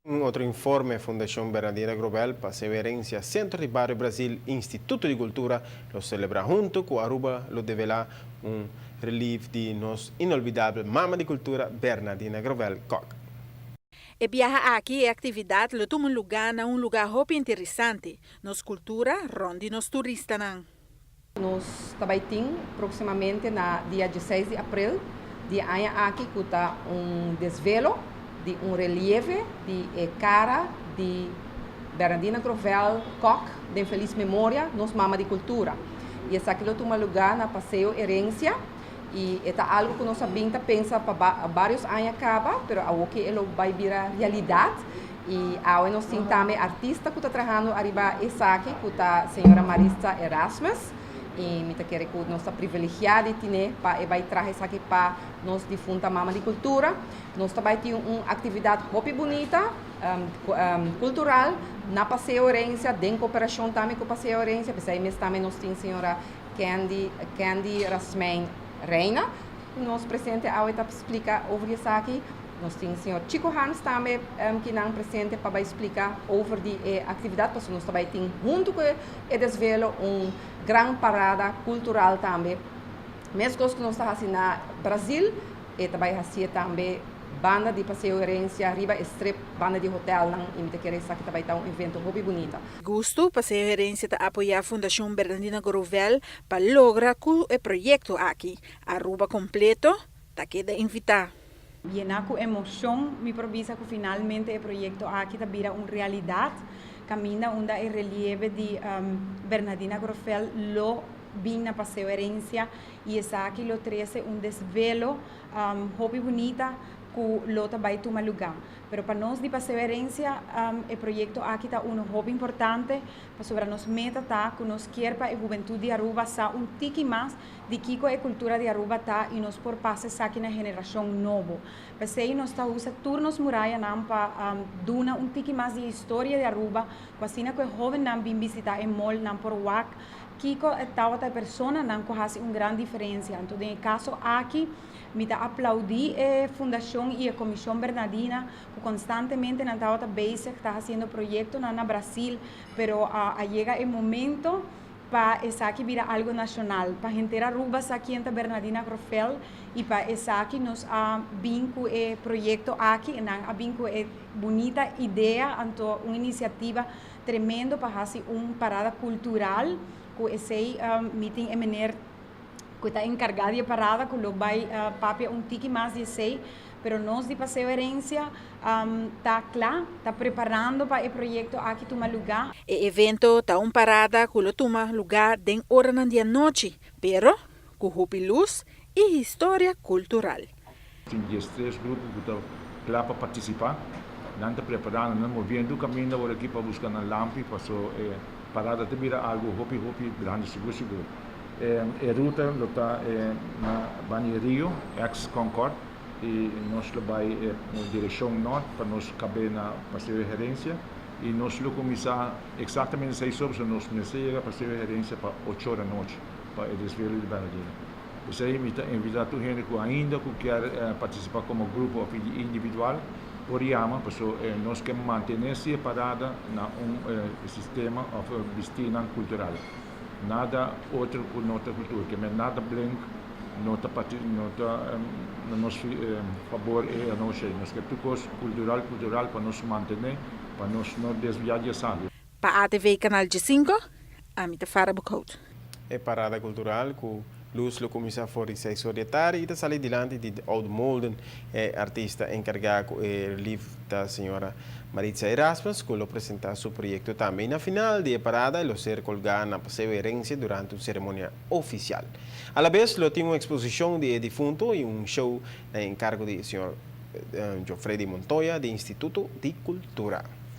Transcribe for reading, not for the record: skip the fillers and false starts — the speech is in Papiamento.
Un otro informe, Fundacion Bernardina Grobel pa Herencia, Centro di Bario Brasil, Instituto di Cultura, lo celebra hunto cu Aruba, lo devela un relieve di nos inolvidabel mama di cultura Bernardina Grobel Kock. E biaha aki e actividad lo tuma luga na un luga hopi interesante, nos cultura, rond di nos turistanan. Nos tambe tin proximamente na dia 16 di april, di aña aki, cu ta un desvelo di un relieve di cara di Bernardina Grovel Kock, di feliz memoria, nos mama di cultura. Y esaki lo tuma luga na Paseo Herencia, y ta algo cu nos a pensa pa varios aña caba, pero awor cu e ta bay bira realidad. Y awe nos tin tambe artista cu ta trahando ariba esaki, cu ta señora Marisa Erasmus. Y mi ta kere cu nos ta privilegia di tin pa e bay traha esaki pa nos difunta mama di cultura. Nos tambe tin un actividad hopi bunita, cultural, na Paseo Herencia, den cooperacion tambe cu Paseo Herencia. Pesey mes tambe nos tin señora Candy Rasmijn Reina, nos presente awe ta splica over esaki. Nos tin señor Chico Hans tambe cu nan presente pa splica over di actividad, pasobra nos tambe tin hunto cu e desvelo un gran parada cultural tambe. Mescos cu nos ta haciendo na Brasil, y tambe haci tambe banda di Paseo Herencia, riba strip, banda di hotel, nan, y mi ta kere esaki tambe ta un evento hopi bunita. Gusto, Paseo Herencia ta apoya Fundacion Bernardina Grovel pa logra cu e proyecto aki. Aruba completo, ta keda invita. Yena cu emocion, mi por bisa cu finalmente e proyecto aki ta bira un realidad. Caminda unda e relieve di Bernardina Grovel lo bin na Paseo Herencia y esaki lo trece un desvelo hopi bunita cu lo ta bay tuma luga. Pero pa nos di Paseo Herencia, e proyecto aki ta uno hopi importante, pasobra nos meta ta cu nos kier pa e hubentud di Aruba sa un tiki mas di kico e cultura di Aruba ta y nos por pasa esaki na generacion nobo. Pesey nos ta usa tur nos murayanan pa duna un tiki mas di historia di Aruba, cu asina cu e hobennan bin bishita e mall nan por wak kico tabata e personanan cu haci un gran diferencia. Anto, den caso aki, mi ta aplaudi e fundacion y e Comision Bernardina, cu constantemente nan tabata bezig, ta haciendo proyectonan na Brasil, pero a yega e momento pa esaki bira algo nacional, pa henter Aruba sa ken ta Bernardina Grovel y pa esaki nos a bin cu e proyecto aki, nan a bin cu e bunita idea, anto un iniciativa tremendo pa haci un parada cultural, cu esey mi tin e meneer cu ta encarga di parada, cu lo bay papia un tiki mas di esey, pero nos di Paseo Herencia ta cla, ta preparando pa e proyecto aki tuma luga. E evento ta un parada cu lo tuma luga den ora di anochi, pero cu hopi luz y historia cultural. Tin 13 grupo cu ta cla pa participa. Nan ta preparando, nan moviendo caminda awor aki pa busca nan lampi, paso e parada ta bira algo hopi hopi grandi sigur sigur. E ruta lo ta na banda di Rio, ex Concord, y nos lo bay na direccion nort pa nos cabe na Paseo Herencia y nos lo cuminsa exactamente 6 or, so nos mester yega Paseo Herencia pa 8 or anochi pa e desvelo di Bernardina. Pesey mi ta invita tur hende cu ainda cu kier participa como grupo of individual por yama, paso nos kier mantene e parada na un sistema of bistinan cultural. Nada otro cu no ta cultura, kiermen nada blink, no ta no ta na nos fabor e anochi. Nos kier tur cos cultural cultural pa nos mantene, pa nos no desvia di esaki. Pa ATV Canal G5, ami ta Farah Boekhout. E parada cultural cu luz lo cuminsa for di 6 or di atardi y ta sali dilanti di Oud Molden. E artista encarga cu e relieve ta señora Maritza Erasmus, cu lo presenta su proyecto tambe. Y na final di e parada lo ser colga na Paseo Herencia durante un ceremonia oficial. A la vez lo tin un exposicion di difunto y un show na encargo di señor Geoffrey Montoya di Instituto di Cultura.